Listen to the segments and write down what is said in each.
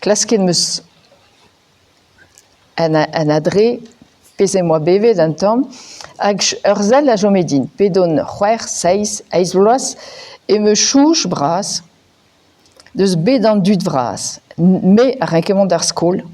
Klasket 'm eus en en adre pezh em boa bevet un tamm hag ur sell a chome din. P'edon c'hwec'h, seizh, eizh vloaz em eus soñj bras deus bed an dud vras. Me a renke mont d'ar skol.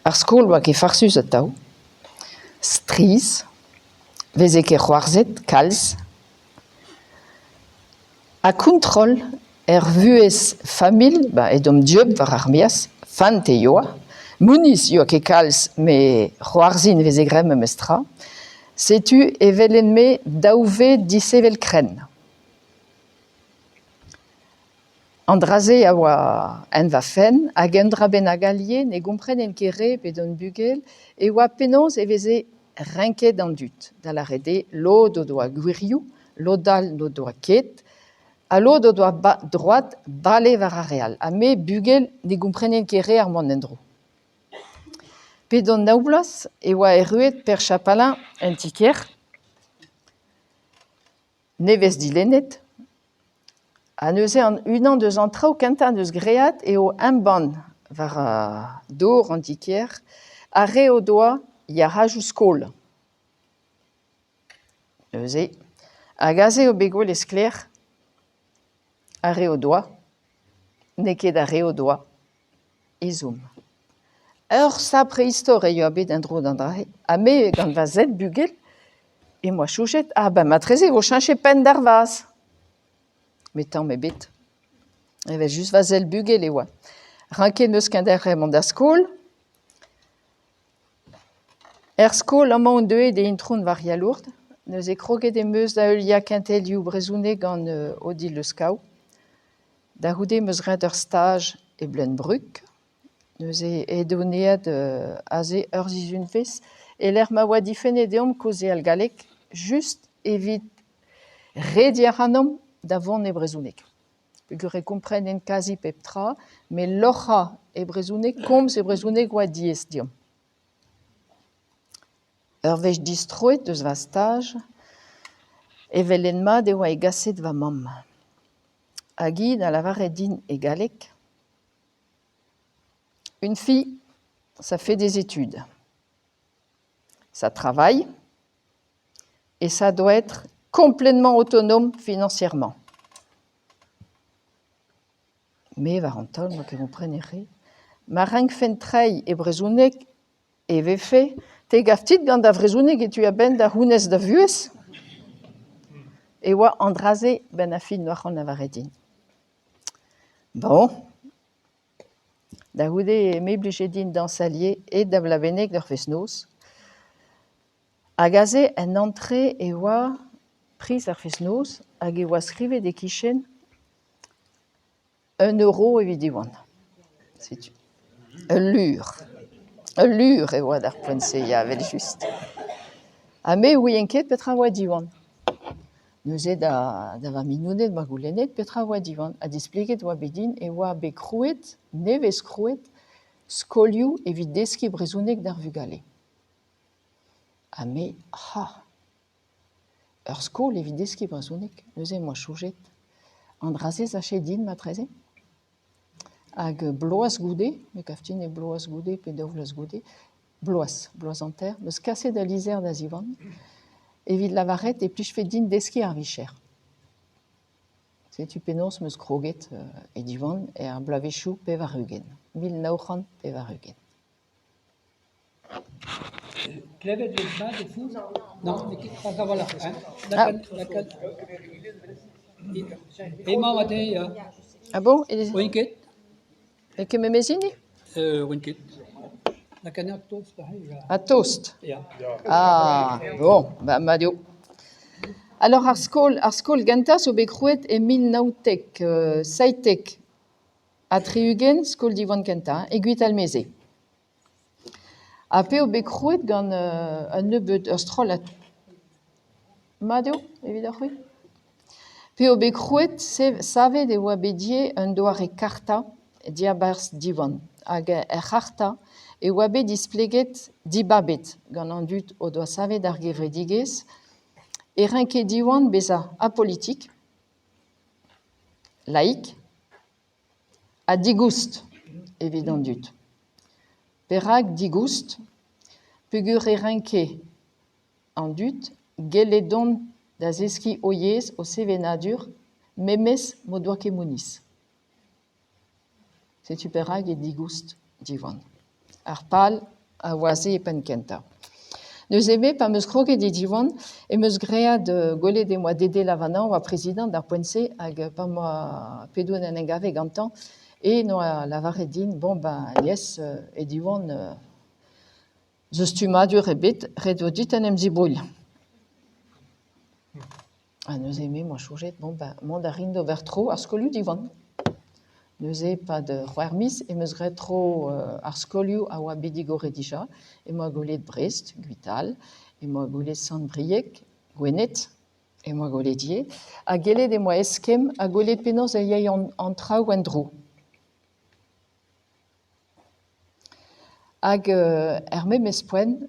Ar skol 'oa ket farsus atav. Strizh, 'veze ket c'hoarzhet kalz. Ha kontrol er vuhez familh, ba edomp dieub war ar maez, fent e yoa. Mouniz 'yoa ket kalz met c'hoarzhin 'veze graet memes tra. Setu e welen-me daou ved disheñvel krenn. An dra-se a oa en va fenn hag un dra bennak alies ne gomprenen ket re p'edon bugel e oa penaos e veze renket an dud, da lâret eo lod o doa gwirioù, lod all n'o doa ket, ha lod o doa droad bale war ar re all. Ha me, bugel, ne gomprenen ket re ar mont en-dro. P'edon nav bloaz e oa erruet Per Chapalain en ti-kêr. Nevez dilennet ha neuze an unan deus an traoù kentañ 'neus graet eo embann war dor an ti-kêr ar re o doa yac'hajoù skol. Neuze hag aze eo bet gwelet sklaer ar re o doa n'eo ket ar re o doa ezhomm. Ur sapre istor e yoa bet en-dro d'an dra-se ha me gant va zet bugel em boa soñjet ah ben marteze e vo cheñchet penn d'ar vazh. Met tamm ebet. Evel-just va sell bugel e oa. Ranket 'm eus kenderc'hel mont d'ar skol. Er skol amañ on deuet e Intron Varia Lourdes. Neuze kroget em eus da heuliañ kentelioù brezhoneg gant Odile Le Scao. Da c'houde 'm eus graet ur staj e Bleun-Brug. Neuze edo neat aze ur sizhunvezh e-lec'h ma oa difennet deomp kaozeal galleg just evit rediñ ac'hanomp da vont e brezhoneg. Peogwir e komprenen kazi pep tra met loc'hañ e brezhoneg, komz e brezhoneg oa diaes deomp. Ur wech distroet eus va staj e welen mat e oa hegaset va mamm. Hag hi da lavaret din e galleg Une fille, ça fait des études, ça travaille et ça doit être complètement autonome financièrement. Me war an taol 'ma ket komprenet re. Ma rankfen treiñ e brezhoneg e vefe te 'gav dit gant da vrezhoneg e tu a-benn da c'hounez da vuhez? E oa an dra-se 'benn ar fin 'noa c'hoant lavaret din. Bon, da c'houde me 'blije din dañsal ivez aet da Blabenneg d'ur fest-noz. Hag aze en antre e oa priz ar fest-noz hag e oa skrivet e-kichen un euro evit Diwan. Setu. Ul lur. Ul lur e oa d'ar poent-se, ya, evel-just. Ha me 'ouien ket petra oa Diwan. Neuze da da va mignoned 'ma goulennet petra oa Diwan ha displeget oa bet din e oa bet krouet, nevez krouet, skolioù evit deskiñ brezhoneg d'ar vugale. Ha me, ha ur skol evit deskiñ brezhoneg, neuze em boa soñjet an dra-se 'sache din marteze. Hag bloaz goude, me gav din eo bloaz goude pe daou vloaz goude, bloaz, bloaz hanter, 'm eus kaset ul lizher da Ziwan evit lavaret e plijfe din deskiñ ar vicher. Setu penaos 'm eus kroget e Diwan er bloavezhioù 80, 1980. Klevet 'vez mat e fouz? Non, n'eo ket pas a-walc'h hein. Ah. Lakaat Emañ mat eo ya. Ah bon? Oin ket. N'eo ket memes hini? Oin ket. Lakaat anezhañ tost aze ya. Ha tost? Ya. Ah, bon, bah mat eo. Alors ar skol, ar skol gentañ zo bet krouet e 1977, skol Diwan kentañ, e Gwitalmeze. Ha p'eo bet krouet gant un nebeud ur strollad. Mat eo evidoc'h-c'hwi? P'eo bet krouet, savet e oa bet ivez un doare karta diabarzh Diwan. Hag er c'harta e oa bet displeget, dibabet gant an dud o doa savet ar gevredigezh, e renke Diwan bezañ apolitik, laik ha digoust. evit an dud. Perak digoust? Peogwir e renke an dud gellet dont da zeskiñ o yezh, o sevenadur, memes m'o doa ket mouniz. Setu perak eo digoust Diwan. Ar pal a oa se e penn-kentañ. Neuze me, pa 'm eus kroget e Diwan, em eus graet gwelet em boa Dédé Lavanant oa prezidant d'ar poent-se hag pa 'm boa p'edon en em gavet gantañ e 'noa lavaret din bon ben Agnès e Diwan 'z eus stummadur ebet, ret eo dit en em zibrouilhañ. Ha neuze me 'm boa soñjet bon ben mont a rin d'ober tro ar skolioù Diwan. Neuze e-pad c'hwec'h miz em eus graet tro ar skolioù a oa bet digoret dija. Em boa gwelet Brest, Gwital, em boa gwelet Sant-Brieg, Gwened, em boa gwelet ivez. Ha gellet em boa eskemm ha gwelet penaos e yae an traoù en-dro. Hag er memes poent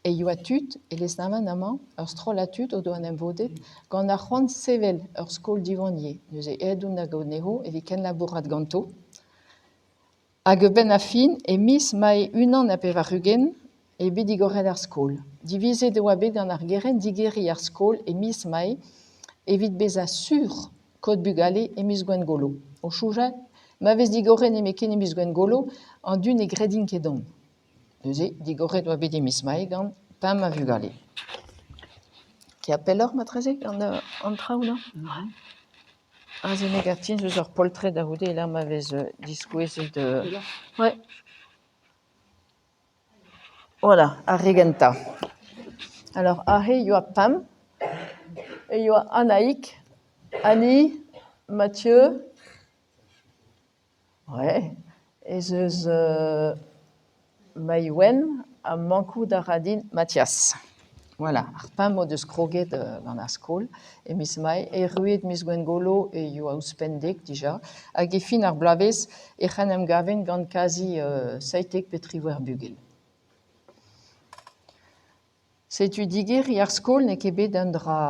e yoa tud e Lesneven amañ, ur strollad tud o doa en em vodet gant ar c'hoant sevel ur skol Diwan ivez. Neuze aet on da gaout anezho evit kenlabourat ganto. Hag a-benn ar fin, e miz Mae 81 eo bet digoret ar skol. Divizet e oa bet gant ar gerent digeriñ ar skol e miz Mae evit bezañ sur kaout bugale e miz Gwengolo. O soñjal ma vez digoret nemetken e miz Gwengolo, an dud ne gredint ket dont. Neuze, digoret oa bet e miz Mae gant pemp a vugale. Kia pelloc'h marteze gant an traoù, non? Aze me gav din eus ur poltred a-c'houde e-lec'h ma vez diskouezet... Ouais. Voilà, ar re gentañ. Alors aze e oa pemp, e oa Annaig, Annie, Mathieu, ouais, ez eus Maïwenn ha mankout a ra din Mathias. Voilà, ar pemp o deus kroget gant ar skol e miz Mae. Erruet miz Gwengolo e oa ouzhpenn dek dija. Hag e fin ar bloavezh ec'h en em gaven gant kazi 17 pe 18 bugel. Setu digeriñ ar skol n'eo ket bet un dra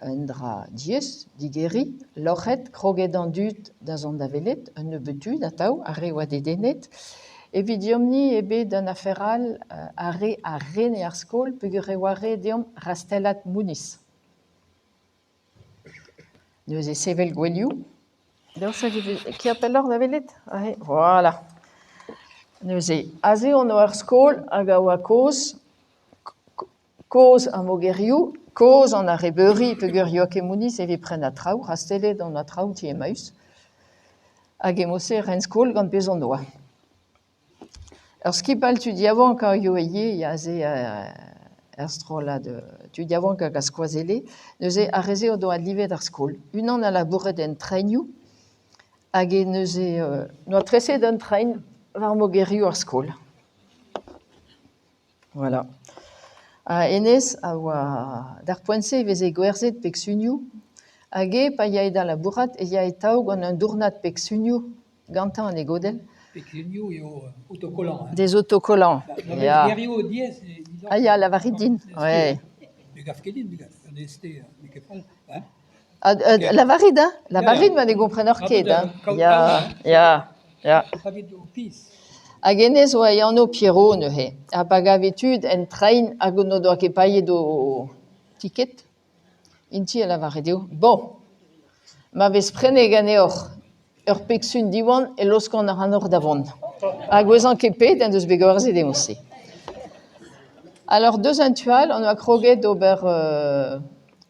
un dra diaes, digeriñ, loc'het, kroget an dud da zont da welet, un nebeud tud atav, ar re a oa dedennet. Evit deomp-ni eo bet un afer all ar re a rene ar skol peogwir e oa ret deomp rastellat mouniz. Neuze sevel gouelioù. Daoust hag e vez ker pelloc'h da welet aze? Voilà. Neuze, aze on oa ar skol hag a oa kozh, kozh ar mogerioù, kozh an arrebeuri peogwir e oa ket mouniz evit prenañ traoù, rastellet on oa traoù ti Emmaüs. Hag e-mod-se e ren skol gant pezh on oa. Ur skipailh tud yaouank a yoa ivez aze er strollad tud yaouank hag a skoazelle. Neuze ar re-se o doa livet ar skol. Unan a labouret en trenioù hag e neuze 'noa treset un tren war mogerioù ar skol. Voilà. Ha hennezh a oa d'ar poent-se e veze gwerzhet pegsunioù hag eo pa yae da labourat e yae atav gant un dournad pegsunioù gantañ en e godell. Pegsunioù eo autocollants. Hein. Des autocollants, ya. Gerioù diaes. Ah ya, lavarit din. Ouais. Ne gav ket din, an ST n'eo ket fall. Hein? Ah, lavarit, hein? Lavarit ma ne gomprenoc'h ket, hein? Ya, ya, ya. Hag hennezh oa e anv Pierrot neuze. Ha pa gave tud en tren hag n'o doa ket paeet o tiked, int-i a lavare dezho, Bon, ma vez prenet ganeoc'h ur pegsun Diwan e laoskan ac'hanoc'h da vont. Ha gouezan ket pet en deus bet gwerzhet eo-se. Alors, deus un tu all, on oa kroget d'ober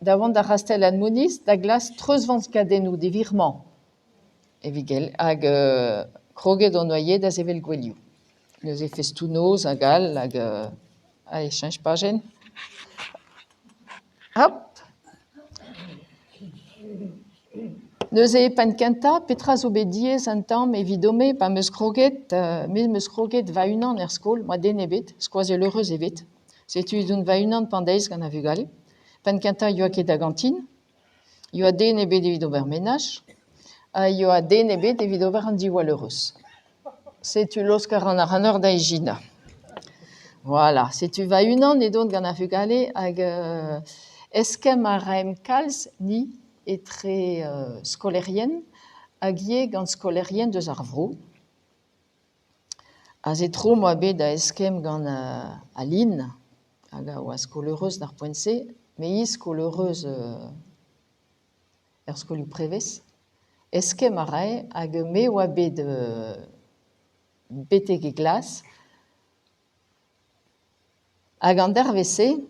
da vont d'ar c'hastell Admoniz da glask treuzvankadennoù devirmañ evit gell hag kroget on oa ivez da sevel gouelioù. Neuze festoù-noz hag all hag allez cheñch pajenn. Hop ! Neuze e penn-kentañ, petra zo bet diaes un tamm evidon-me pa 'm eus kroget, me 'm eus kroget va-unan er skol, 'moa den ebet, skoazellerez ebet. Setu ez on va-unan pan-deiz gant ar vugale. Penn-kentañ e oa ket da gantin, e oa den ebet evit ober menaj, ha e oa den ebet evit ober an diwallerezh. Setu laosk a ran ac'hanoc'h da ijinañ. Voilà, setu va-unan edon gant ar vugale hag eskemm a raemp kalz ni etre skolaerien hag ivez gant skolaerien deus ar vro. Aze tro 'm boa bet da eskemm gant Aline hag a oa skolaerez d'ar poent-se, me ivez skolaerez er skolioù prevez. Eskemm a rae hag me a oa bet betek e glas. Hag an dervezh-se,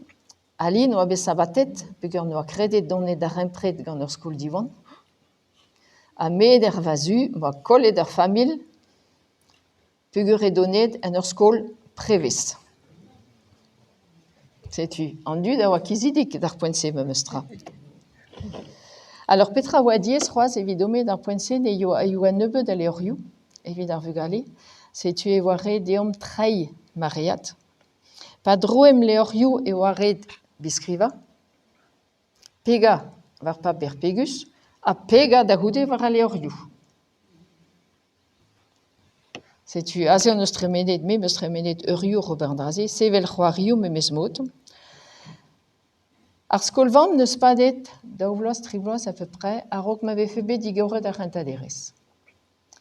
Aline a oa bet sabatet peogwir 'noa kredet dont e darempred gant ur skol Diwan. Ha me d'er va zu 'm boa kollet ur familh peogwir eo donet en ur skol prevez. Setu, an dud a oa kizidik d'ar poent-se memes tra. Alors petra a oa diaes c'hoazh evidon-me d'ar poent-se ne yoa nebeut a levrioù evit ar vugale. Setu e oa ret deomp treiñ maread. Pa droemp levrioù e oa ret bizskrivañ, pegañ war paper pegus ha pegañ da c'houde war al levrioù. Setu aze hon eus tremenet, me 'm eus tremenet eurioù oc'h ober an dra-se, sevel c'hoarioù memes mod. Ar skol-vamm n'eus padet daou vloaz, tri bloaz à peu près a-raok ma vefe bet digoret ar c'hentañ derez.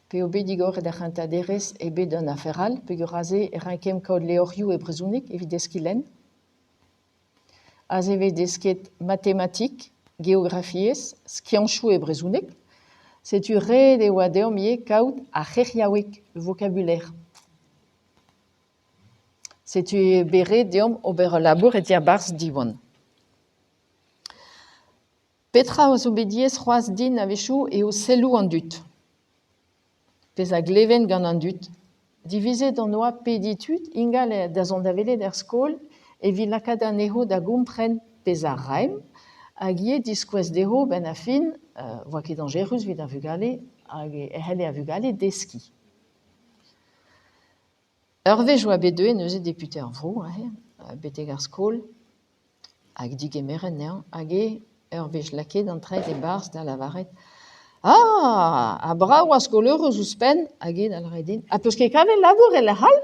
P'eo bet digoret ar c'hentañ derez eo bet un afer all peogwir aze e rankemp kaout levrioù e brezhoneg evit deskiñ lenn. Aze e vez desket matematik, geografiezh, skiantoù e brezhoneg. Setu ret e oa deomp ivez kaout ar c'heriaoueg, le vocabulaire. Setu eo bet ret deomp ober ul labour e diabarzh Diwan. Petra a zo bet diaes c'hoazh din a-wechoù eo selloù an dud. Pezh a gleven gant an dud. Divizet hon oa pediñ tud ingal da zont da welet er skol evit lakaat anezho da gompren pezh a raemp hag ivez diskouez dezho 'benn ar fin 'oa ket dañjerus evit ar vugale hag e c'helle ar vugale deskiñ. Ur wech 'oa bet deuet neuze depute ar vro aze betek ar skol hag digemeret anezhañ hag eo ur wech lakaet an traet e-barzh da lavaret Ah! Ha brav oa skolaerez ouzhpenn hag eo da lavaret din Ha 'peus ket kavet labour e lec'h all ?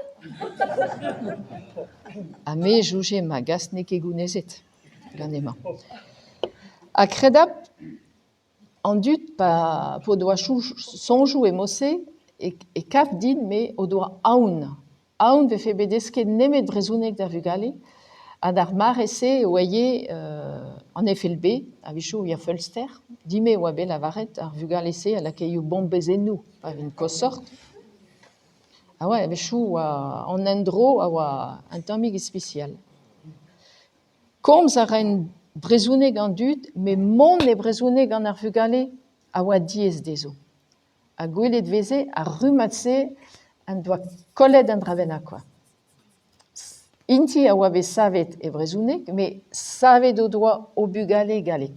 Ha me 'soñje ma gas n'eo ket gounezet gant hemañ. Ha kredabl An dud pa p'o doa soñjoù e mod-se e kav din me o doa aon. Aon 'vefe bet desket nemet brezhoneg d'ar vugale ha d'ar mare-se e oa ivez an FLB, a-wechoù e oa feulster. Din-me e oa bet lavaret ar vugale-se a lakaio bombezennoù pa vint koshoc'h. Ha oa a-wechoù oa an endro a oa un tammig ispisial. Komz a raent brezhoneg an dud met mont e brezhoneg gant ar vugale a oa diaes dezho. Ha gwelet e veze ar rummad-se en doa kollet un dra bennak kwa. Int-i a oa bet savet e brezhoneg met savet o doa o bugale e galleg.